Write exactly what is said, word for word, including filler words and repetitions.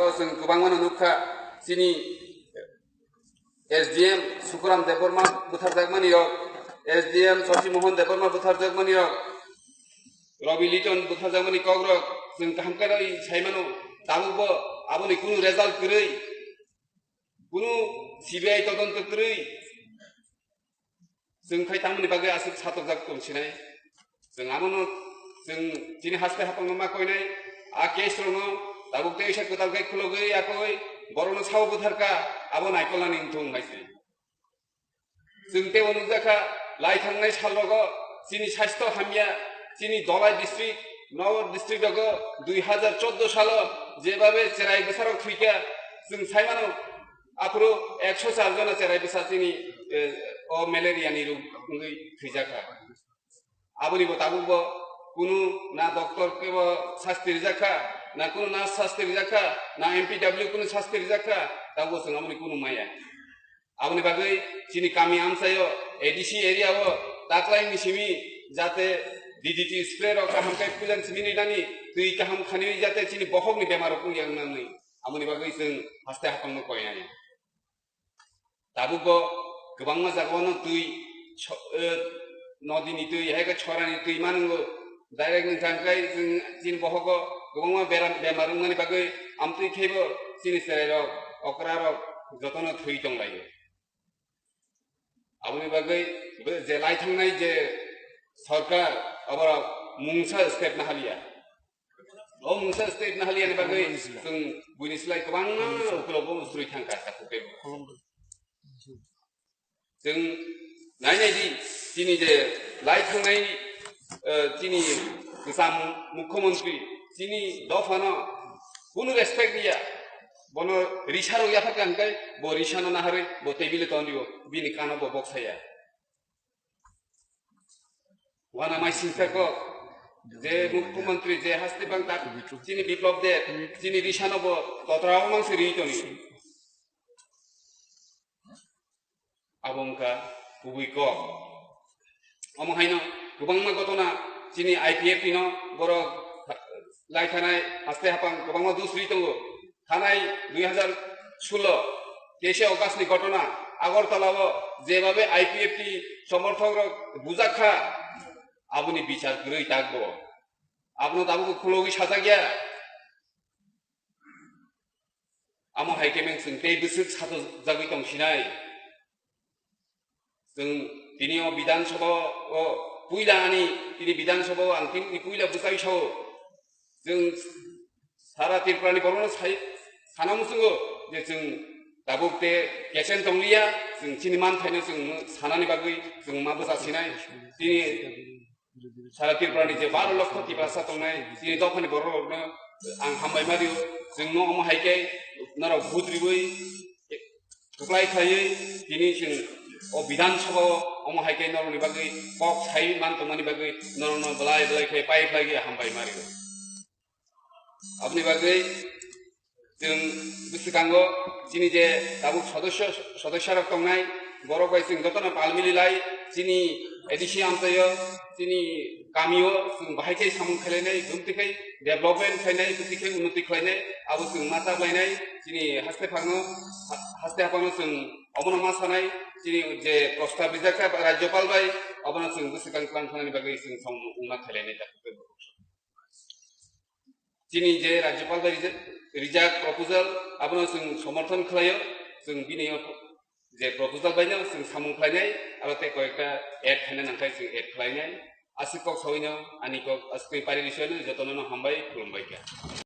Chwng kwbangmano nukha, chini S D M Sukuram Debbarma butharjakmani rok, S D M Shashi Mohan Debbarma butharjakmani rok, Rabi Liton butharjakmani kokrok chwng kaham khe saimano, tabukbo aboni kunu result kwrwi, kunu C B I todonto kwrwi chwng khai tangmani bagwi aswk satokjak tongsinai. Chwng abono chwng chini haste hapangno ma koinai, a case rokno tabuk teisa kwtal khe khulogwi yakoi borokno sao butharkha, abo naikolnani wngthung hai se. Chwng teibo nukjakha, lai thangnai salrogo chini sastho hamya, chini Dholai district, Nogor district rogo dui hazar chordo salo jebabe cherai bwsarok thwikha, chwng saimano aphuru ekso char jona cherai bwsa chini, eh, o malaria ni rog wngwi thwijakha. Aboni bo tabuk bo kunu na doctor kebo sasti rijak kha, na kunu nurse sasti rijak kha, na M P W kunu sasti rijak kha, tabuk bo chwng aboni kunu maya. Aboni bagwi chini kami amchaio A D C area o taklaini simi jate D D T spray rok kaham khe puilan simi rinani, twi kaham khani jate chini bokhokni bemar rok wngya wngnani. Aboni bagwi chwng haste hapangno koinai. Tabukbo kwbangma jagao no twi so-, eh, nodini twi, hai khe chorani twi manungo. Direct nwng thang khe chwng chini bohogo kwbangma beram, bemar wngmani bagwi amtwi khebo chini chwrairok, okrarok jotono thwi tonglaio. Aboni bagwi bo je lai thangnai je sorkar, aborok mungsa step nahaliya. O mungsa step nahaliyani bagwi chwng buini slai kwbangma ukulogo usrwi thangkha, takhuk teibo. Chwng nai nai di, chini je lai thangnai, eh, chini kwcham mukhyamantri, chini dophano kunu respect riya. Bono risarok yapharkha hwnkhe bo risano naharwi bo tebile tonrio, bini kano bo boksaya. Wana mai singsa kok, je mukhyamantri, je haste bang tak, chini Biplop Deb, chini risano bo totra o mangsi ri toni. Abo wngkha kubui kok. Omo haino kwbangma gotona chini I P F T no borok lai thanai haste hapang kwbangma dus ri tongo. Thanai dui hazar solo teishe August ni gotona Agartala o jebabe I P F T somorthok rok bujak kha, aboni bichar kwrwi tak bo. Abono tabuk khulogwi sajak ya. Amo hai khe meng chwng tei bwswk sato jagwi tong sinai. Chwng tini o Bidhan Sabha o puila ani tini Bidhan Sabha o ang tini puila bwchai sao. Chwng sara Tripura ni borokno sai sana muchungo je chwng tabuk te kechen tongliya, chwng chini manthaino chwng sanani bagwi chwng ma bwcha sinai. Tini sara Tripura ni je baro lokho Tiprasa tongnai, tini dophani borok rokno ang hambai ma rio. Chwng no omo hai khe norok vote riwi kwplai khaiwi tini chwng o Bidhan Sabha o omo hai khe norokni bagwi kok sai man tongmani bagwi norokno belai belai khe pai khlai hambai ma rio. Aboni bagwi chwng bwswkango chini je tabuk sodosyo, sodosya rok tongnai, borok bai chwng jotono pal mili lai, chini A D C amchaio, chini kamio chwng bahai khe samung khlainai, bumtwi khe development khlainai, bumtwi khe unnoti khlainai, abo chwng ma chaplainai, chini haste phangno, ha-, haste haphangno chwng obono ma sanai, chini je prostab rijak kha Rajyopal bai, obono chwng bwswkang tlang thanani bagwi chwng samung wngma khlainai. Chini je Rajyapal bai rija-, rijak proposal, abono chwng somorthon khlaio, chwng bini o je proposal baino chwng samung khlainai, aro tei koyekta add khaina nangkhai chwng add khlainai. Aswk kok sawino ani kok aswk pari risino jotono no hambai khulumbai kha.